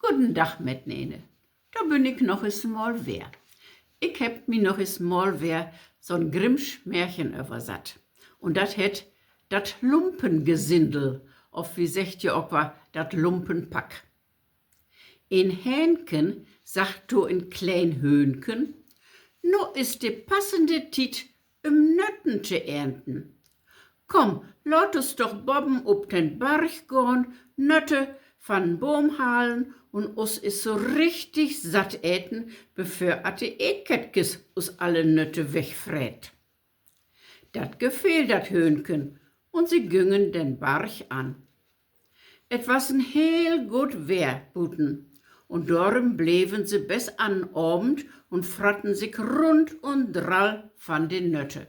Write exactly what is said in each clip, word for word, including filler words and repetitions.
Goden Dag mitnene. Dor bün ik noch es mal weer. Ik hebb mi noch es mal weer so'n Grimmsch Märchen översatt. Un dat hett Dat Lumpengesindel, of wi seggt ja ok wal Dat Lumpenpack. En Hähnken sagg to en kleen Höhnken: Nu is de passende Tiet, üm Nötten to ernten. Kumm, laat us doch boven op den Barg gahn, Nötte van'n Boom halen un us is so richtig satt eten, bevör at de Eekkättkes us alle Nötte wegfreet. Dat gefeel dat Höhnken, un se güngen den Barg an. Et was en heel goot Weer buten, un dorüm bleven se bes an'n Avend un fratten sik rund un drall van de Nötte.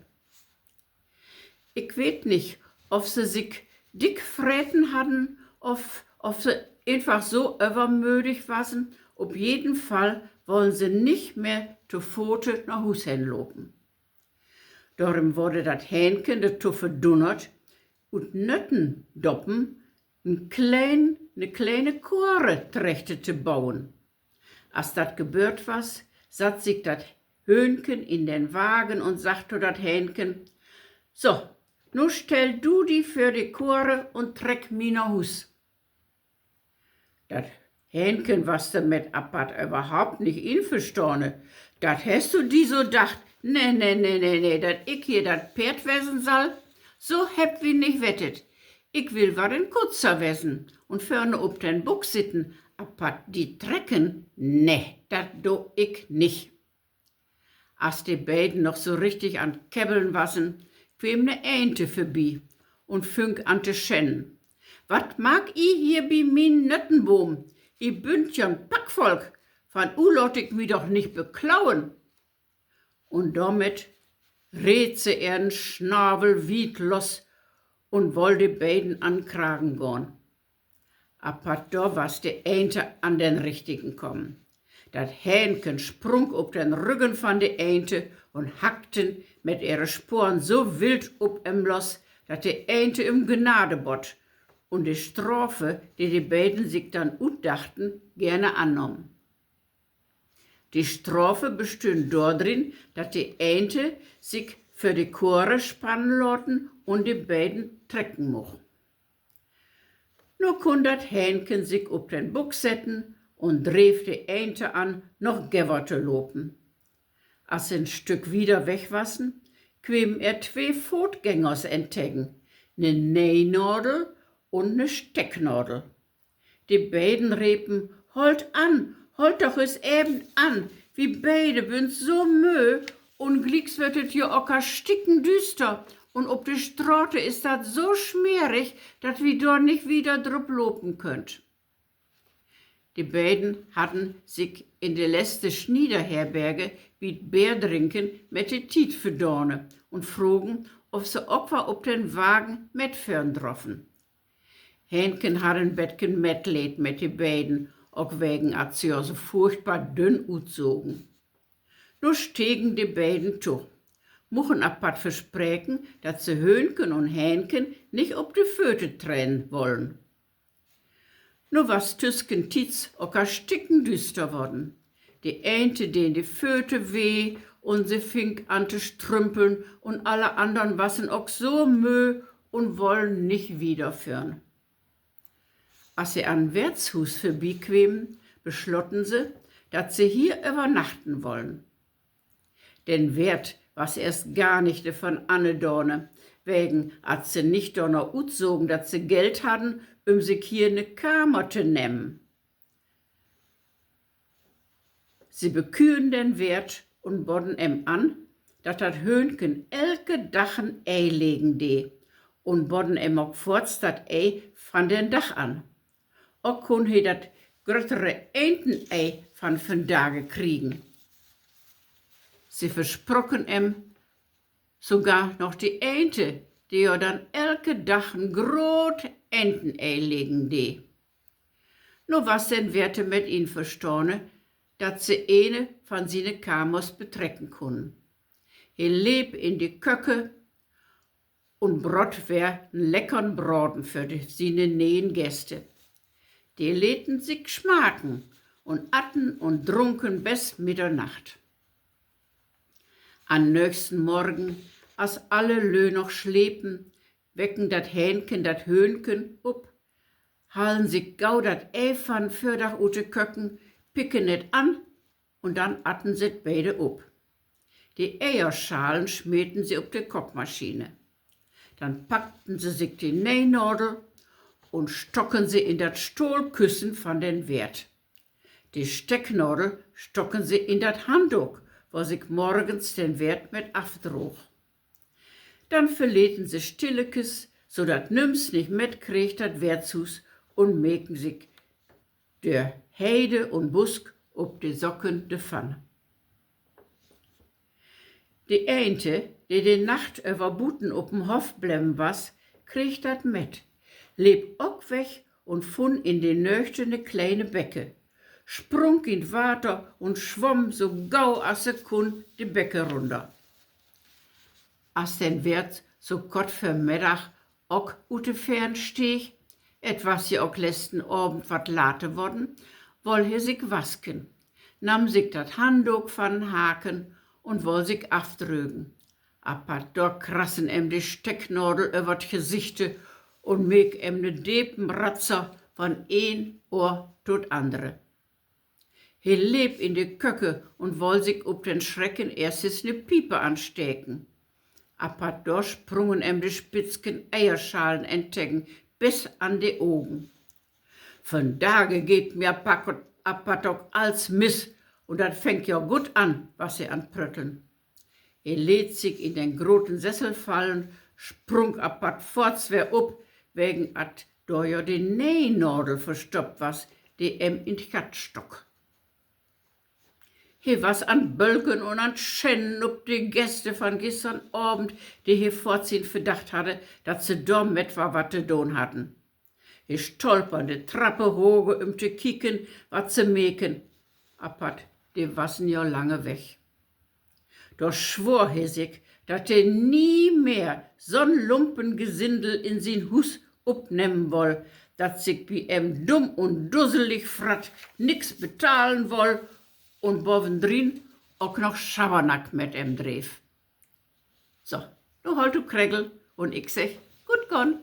Ik weet nich, of se sik dick freten hadden of of se eenfach so övermödig wassen. Op jeden Fall wollen se nich mehr to Fote na Huus hen lopen. Dorüm worde dat Hähnken dorto verdunnert, ut Nöttendoppen en klein, ne kleine Kore trechte to boen. As dat geböört was, satt sik dat Höhnken in den Wagen un sagg to dat Hähnken: So, nu stell du di vör de Kore un treck mi na Huus. Dat Hähnken was dormit apatt överhaupt nich inverstahn. Dat hest du di so dacht? Nee, nee, nee, nee, nee, dat ik hier dat Peerd wesen sall, so hebbt wi nich wettet. Ik will wat en Kutscher wesen un vörne op den Buck sitten, apatt di trecken, nee, dat do ik nich. As de beiden noch so richtig an't Kebbeln wassen, kweem ne Eente vörbi un füng an to schennen: Wat maakt i hier bi mien Nöttenboom? I bünt ja en Packvolk, van u laat ik mi doch nich beklauen. Un dormit reet se ehren Snavel wiet los un woll de beiden an'n Kragen gahn. Apatt dor was de Eente an den Richtigen kamen. Dat Hähnken sprung op den Rüggen van de Eente un hackten mit ehre Sporen so wild op em los, dat de Eente üm Gnade bott un de Strafe, de de beiden sik dann utdachten, geerne annahmen. De Strafe bestünn dordrin, dat de Eente sik vör de Kore spannen laten un de beiden trecken much. Nu kunn dat Hähnken sik op den Buck setten un dreev de Eente an, noch gever to lopen. As se en Stück wieder weg wassen, kwemen ehr twee Footgängers entegen, ne Neihnadel un ne Stecknadel. De beiden repen: Hollt an, hollt doch es even an, wi beide bünt so möö, un glieks wert et hier ok al stickendüster, un op de Strate is dat so smerig, dat wi dor nich wieder drup lopen köönt. De beiden hadden sik in de letzte Sniederherberge bi't Beerdrinken met de Tiet verdahne un frogen, of se ok wal op den Wagen metföhren droffen. Hähnken harr en betken Metleed met de beiden, ok wegen at se jo so furchtbar dünn utsogen. Nu stegen de beiden to, muchen apatt verspreken, dat se Höhnken un Hähnken nich op de Föte treden wollen. Nu was tüskentiets ok al stickendüster worden. De Eente deen de Föte weh un se fing an to strümpeln un alle annern wassen ok so möö un wollen nich wiederföhren. As se an Weertshuus vörbikwemen, beslotten se, dat se hier övernachten wollen. Den Weert was eerst gar nich dorvan annedahne, wegen at se nich dorna utsogen, dat se Geld hadden, üm sik hier ne Kamer to nehmen. Se beküren den Weert un bodden em an, dat dat Höhnken elke Dag en Ei legen dee, un bodden em ok foorts dat Ei van den Dag an. Ok kunn he dat gröttere Eentenei van vandage kriegen. Se versprocken em sogar noch de Eente, de jo dann elke Dag en groot Eentenei legen dee. Nu was den Weert dormit inverstahne, dat se ene van siene Kamers betrecken kunnen. He leep in de Köke un brott weer en leckern Braden för de, siene ne'en Gäste. De leten sik smaken un aten un drunken bes Middernacht. An nöchsten Morgen, as alle Lö noch slepen, wecken dat Hähnken dat Höhnken up, halen sik gau dat Ei van Vördag ut de Köken, picken et an un dann aten se et beide up. De Eierschalen smeten se up de Kookmaschine. Dann packten se sik de Neihnadel un stocken se in dat Stohlküssen van den Weert. De Stecknadel stocken se in dat Handdook, wo sik morgens den Weert met afdroog. Dann verleten se stillekes, so dat nüms nich metkreeg, dat Weertshuus un meken sik dör Heide un Busk up de Socken devan. De Eente, de de Nacht över buten up'n Hoff bleven was, kreeg dat met, leep ok weg un funn in de Nöchte ne kleine Becke, sprung in't Water un swamm so gau as se kunn de Becke runder. As den Weert so kort vör Meddag ok ut de Feern steeg, et was ja ok lesten Avend wat late worden, woll he sik wasken, nahm sik dat Handdook van'n Haken un woll sik afdrögen. Apatt dor krassen em de Stecknadel över't Gesichte un meek em ne depen Ratzer van een Ohr to't andere. He leep in de Köke un woll sik up den Schrecken eerstes ne Piepe ansteken. Apatt dor sprungen em de spitzken Eierschalen entgegen, bes an de Ogen. Vandage geiht mi apatt ok alls mis, un dat fängt ja goot an, was he an't Prötteln. He leet sik in den groten Sessel fallen, sprung apatt foorts weer up, wegen at dor ja de Neihnadel verstoppt was, de em in't Gatt stock. He was an't Bölken un an't Schennen up de Gäste van gistern Avend, de he foorts in Verdacht hadde, dat se dor met wat to doon hadden. He stolpern de Trappe hoge, üm to kieken, wat se meken. Apatt de wassen ja lange weg. Dor swoor he sik, dat he nie mehr so'n Lumpengesindel in sien Huus upnehmen woll, dat sik bi em dumm un dusselig fratt, nix betahlen woll un bovendrin ok noch Schabernack met em dreev. So, nu holt du kregel un ik segg: Goot gahn!